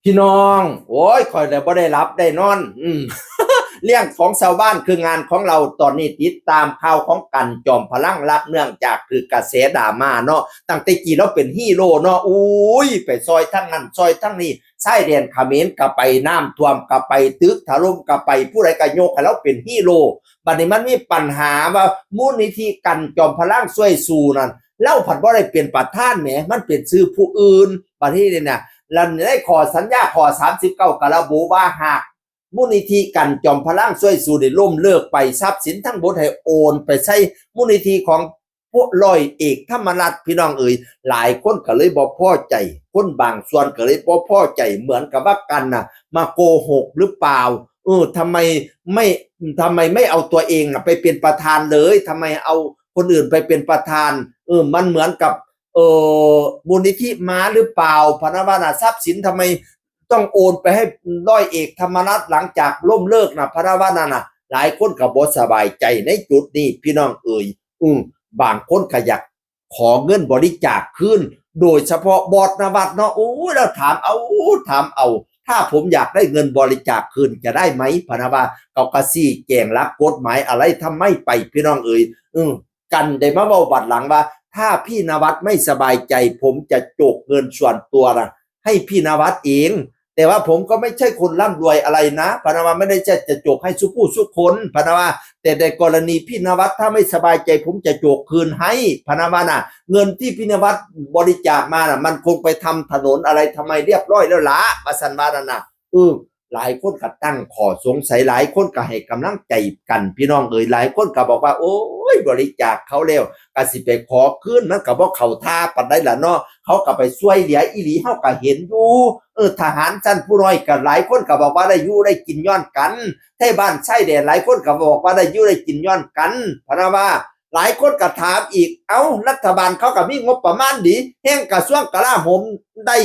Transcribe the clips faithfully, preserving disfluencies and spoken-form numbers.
พี่น้อง โอ้ย ข่อยเลยบ่ได้หลับได้นอน อืม เรื่องของชาวบ้านคืองานของเรา ตอนนี้ติดตามข่าวของกันจอมพลัง รับเนื่องจากถืกกระแสดราม่าเนาะ ตั้งแต่กี้เราเป็นฮีโร่เนาะ อุ้ย ไปซอยทั้งนั้นซอยทั้งนี้ ชายแดนเขมรก็ไป น้ำท่วมก็ไป ตึกถล่มก็ไป ผู้ใดก็ยกให้เราเป็นฮีโร่ บัดนี้มันมีปัญหาว่ามูลนิธิกันจอมพลังช่วยสู้นั่น เราผัดบ่ได้เป็นประธานแหม มันเป็นชื่อผู้อื่น บัดนี้เนี่ย แล้วในข้อสัญญาข้อสามสิบเก้าก็ระบุว่า หากมูลนิธิกันจอมพลังช่วยสู้ได้ล้มเลิกไป ทรัพย์สินทั้งหมดให้โอนไปใช้มูลนิธิของพวกร้อยเอกธรรมรัตน์ พี่น้องเอ๋ย หลายคนก็เลยบ่พอใจ คนบางส่วนก็เลยบ่พอใจ เหมือนกับว่ากันน่ะ มาโกหกหรือเปล่า เออ ทำไมไม่ ทำไมไม่เอาตัวเองน่ะไปเป็นประธานเลย ทำไมเอาคนอื่นไปเป็นประธาน เออ มันเหมือนกับ เออ มูลนิธิม้าหรือเปล่า พะนะว่าน่ะ ทรัพย์สินทำไมต้องโอนไปให้ร้อยเอกธรรมรัตน์ หลังจากล้มเลิกน่ะ พะนะว่านั่นน่ะ หลายคนก็บ่สบายใจในจุดนี้ พี่น้องเอ๋ย อืม บางคนก็อยากขอเงินบริจาคคืน โดยเฉพาะบอสนวัตน์เนาะ โอ้ย แล้วถามเอา ถามเอา ถ้าผมอยากได้เงินบริจาคคืนจะได้ไหม พะนะว่า เขาก็ชี้แจงหลักกฎหมายอะไรทำไมไป พี่น้องเอ๋ย อืม กันได้มาเว้าบัดหลังว่า ถ้าพี่นวัตน์ไม่สบายใจ ผมจะโจกเงินส่วนตัวนะให้พี่นวัตน์เอง แต่ว่าผมก็ไม่ใช่คนร่ำรวยอะไรนะ พะนะว่า ไม่ได้จะจะโจกให้สุผู้สุคน พะนะว่า แต่ในกรณีพี่นวัตน์ถ้าไม่สบายใจ ผมจะโจกคืนให้ พะนะว่าน่ะ เงินที่พี่นวัตน์บริจาคมาน่ะ มันคงไปทำถนนอะไรทำไมเรียบร้อยแล้วละ ว่าซั่นว่านั่นน่ะ เออ หลายคนก็ตั้งข้อสงสัย หลายคนก็ให้กำลังใจกัน พี่น้องเอ๋ย หลายคนก็บอกว่า โอ้ย บริจาคเขาแล้ว ก็สิไปขอคืน มันก็บ่เข้าท่าปานใดล่ะเนาะ เขาก็ไปช่วยเหลืออีหลี เฮาก็เห็นอยู่ เออ ทหารชั้นผู้น้อยก็หลายคนก็บอกว่าได้อยู่ได้กินย้อนกัน ไทบ้านชายแดนหลายคนก็บอกว่าได้อยู่ได้กินย้อนกัน พะนะว่า หลายคนก็ถามอีก เอ้า รัฐบาลเขาก็มีงบประมาณดี แฮ่งกระทรวงกลาโหมได้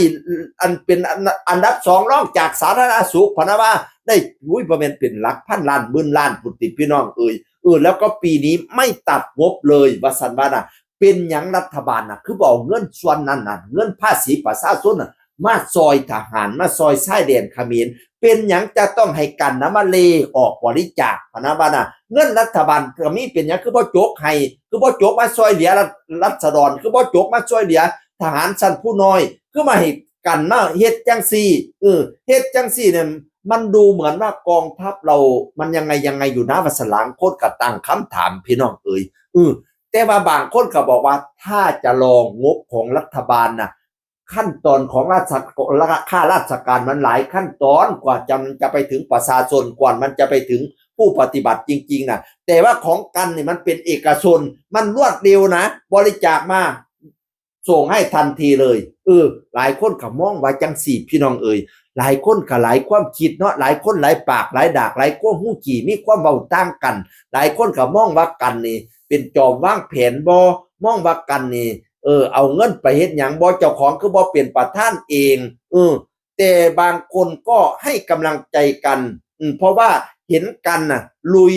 อันเป็นอัน อันดับสองรองจากสาธารณสุข พะนะว่า ได้ อุ้ย บ่แม่นเป็นหลักพันล้านหมื่นล้านพุ้นติพี่น้องเอ๋ย เออ แล้วก็ปีนี้ไม่ตัดงบเลย ว่าซั่นว่าน่ะ เป็นหยังรัฐบาลน่ะ คือบ่เอาเงินส่วนนั้นน่ะ เงินภาษีประชาชนน่ะ มาซอยทหาร มาซอยชายแดนเขมร เป็นหยังจะต้องให้กันนะมาเลออกบริจาค พะนะว่าน่ะ เงินรัฐบาลก็มี เป็นหยังคือบ่โจกให้ คือบ่โจกมาซอยเหลือรัฐ รัษฎร คือบ่โจกมาซอยเหลือทหารชั้นผู้น้อย คือมาให้กันมาเฮ็ดจังซี่ เออ เฮ็ดจังซี่เนี่ย มันดูเหมือนว่ากองทัพเรามันยังไงยังไงอยู่นะ ว่าซั่น หลายคนก็ตั้งคำถาม พี่น้องเอ๋ย เออ แต่ว่าบางคนก็บอกว่า ถ้าจะรองบของรัฐบาลน่ะ ขั้นตอนของราช ข้าราชการมันหลายขั้นตอน กว่าจะ มันจะไปถึงประชาชน กว่ามันจะไปถึงผู้ปฏิบัติจริงๆน่ะ แต่ว่าของกันนี่มันเป็นเอกชน มันรวดเร็วนะ บริจาคมา ส่งให้ทันทีเลย เออ หลายคนก็มองว่าจังซี่ พี่น้องเอ๋ย หลายคนก็หลายความคิดเนาะ หลายคนหลายปากหลายดาก หลายความฮู้จี้ มีความเว้าต่างกัน หลายคนก็มองว่ากันนี่เป็นจอมวางแผนบ่ มองว่ากันนี่ เออ เอาเงินไปเฮ็ดหยังบ่ เจ้าของคือบ่เป็นประธานเอง เออ แต่บางคนก็ให้กำลังใจกัน อืม เพราะว่าเห็นกันน่ะ ลุย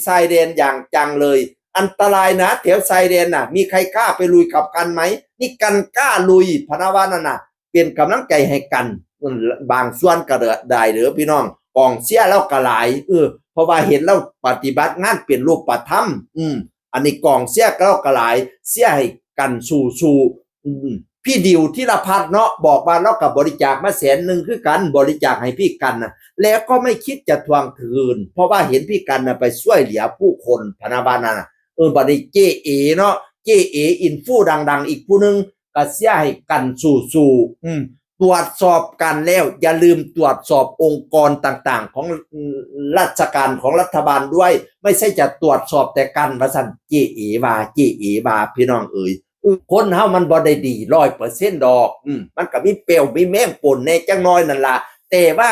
ชายแดนอย่างจังเลย อันตรายนะ แถวชายแดนน่ะ มีใครกล้าไปลุยกับกันไหม นี่กันกล้าลุย พะนะว่านั่นน่ะ เป็นกำลังใจให้กัน อืม บางส่วนก็ได้เด้อพี่น้อง กองเชียร์เราก็หลาย เออ เพราะว่าเห็นเราปฏิบัติงานเป็นรูปธรรม อืม อันนี้กองเชียร์เราก็หลาย เชียร์ให้กันสู้ๆ อืม พี่ดิวธีรพัฒน์เนาะ บอกว่าเราก็บริจาคมาแสนหนึ่งคือกัน บริจาคให้พี่กันน่ะ แล้วก็ไม่คิดจะทวงคืน เพราะว่าเห็นพี่กันน่ะไปช่วยเหลือผู้คน พะนะว่านั่นน่ะ เออ บัดนี้เจ๊เอเนาะ เจ๊เออินฟูดังๆ อีกผู้หนึ่ง ก็เชียร์ให้กันสู้ๆ อืม ตรวจสอบกันแล้ว อย่าลืมตรวจสอบองค์กรต่างๆ ของ อืม ราชการของรัฐบาลด้วย ไม่ใช่จะตรวจสอบแต่กัน ว่าซั่น เจ๊เอว่า เจ๊เอว่า พี่น้องเอ๋ย อืม คนเฮามันบ่ได้ดีร้อยเปอร์เซ็นต์ดอก อืม มันก็มีแป้วมีแมงป่นแหน่จักหน่อยนั่นล่ะ แต่ว่า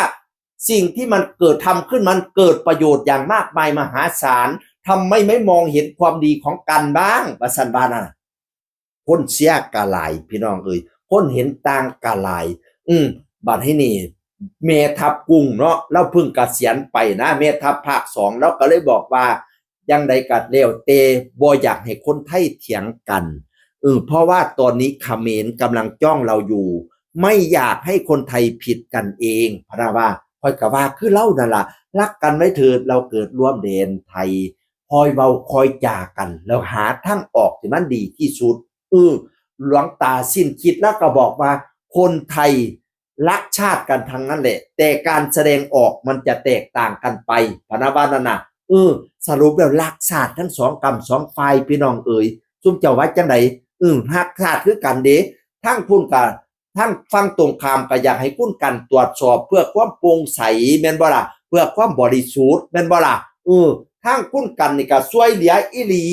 สิ่งที่มันเกิดทำขึ้น มันเกิดประโยชน์อย่างมากมายมหาศาล ทำไมไม่มองเห็นความดีของกันบ้าง ว่าซั่นว่าน่ะ คนเชียร์ก็หลาย พี่น้องเอ๋ย คนเห็นต่างก็หลาย อืม บัดนี้นี่ แม่ทัพกุ้งเนาะ ลาวเพิ่งเกษียณไปนะ แม่ทัพภาคสอง ลาวก็เลยบอกว่า จั่งใดก็แล้วแต่ บ่อยากให้คนไทยเถียงกัน เออ เพราะว่าตอนนี้เขมรกำลังจ้องเราอยู่ ไม่อยากให้คนไทยผิดกันเอง พะนะว่า ข้อยกะว่าคือลาวนั่นล่ะ รักกันไว้เถิด เราเกิดร่วมแดนไทย คอยเว้าคอยจากัน แล้วหาทางออกที่มันดีที่สุด เออ หลวงตาสิ้นคิดแล้วก็บอกว่า คนไทยรักชาติกันทั้งนั้นแหละ แต่การแสดงออกมันจะแตกต่างกันไป พะนะว่านั่นน่ะ เออ สรุปแล้วรักชาติทั้งสองกำสองฝ่าย พี่น้องเอ๋ย ซุมเจ้าว่าจั่งใด เออ ฮักชาติคือกันเด้ ทั้งพุ้นกะ ทั้งฝั่งตรงข้ามก็อยากให้คุณกันตรวจสอบเพื่อความโปร่งใส แม่นบ่ล่ะ เพื่อความบริสุทธิ์ แม่นบ่ล่ะ เออ ทางคุณกันนี่ก็ช่วยเหลืออีหลี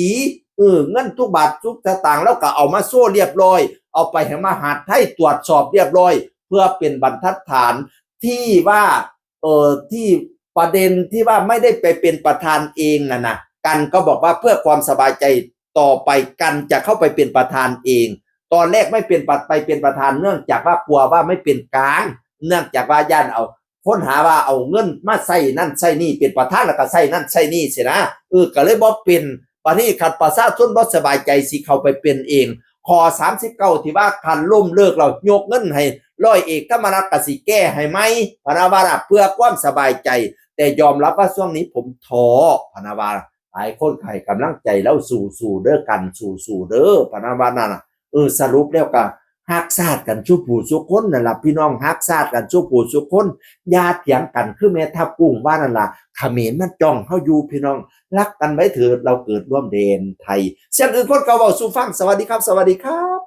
เออ เงินทุกบาททุกสตางค์ลาวก็เอามาโชว์เรียบร้อย เอาไปให้มหาดไทยตรวจสอบเรียบร้อย เพื่อเป็นบรรทัดฐานที่ว่า เอ่อ ที่ประเด็นที่ว่าไม่ได้ไปเป็นประธานเองน่ะนะ กันก็บอกว่าเพื่อความสบายใจต่อไป กันจะเข้าไปเป็นประธานเอง ตอนแรกไม่เป็นประ ไปเป็นประธาน เนื่องจากว่ากลัวว่าไม่เป็นกลาง เนื่องจากว่าย้านเอา คนหาว่าเอาเงินมาใส่นั่นใส่นี่ เป็นประธานแล้วก็ใส่นั่นใส่นี่สินะ เออ ก็เลยบ่เป็น บัดนี้คันประชาชนบ่สบายใจสิเข้าไปเป็นเอง ข้อสามสิบเก้าที่ว่าคันล้มเลิกแล้วยกเงินให้ร้อยเอกธรรมนัสก็สิแก้ให้ใหม่ พะนะว่าล่ะ เพื่อความสบายใจ แต่ยอมรับว่าช่วงนี้ผมท้อ พะนะว่า หลายคนให้กำลังใจลาว สู้ๆเด้อกัน สู้ๆเด้อ พะนะว่านั่นน่ะ เออ สรุปแล้วก็ฮักชาติกันซุผู้ซุคนนั่นล่ะพี่น้อง ฮักชาติกันซุผู้ซุคน อย่าเถียงกัน คือแม่ทัพกุ้งว่านั่นล่ะ เขมรมันจ้องเฮาอยู่พี่น้อง รักกันไว้เถิด เราเกิดร่วมแดนไทย เสียงอื่นคนก็เว้าสู่ฟัง สวัสดีครับ สวัสดีครับ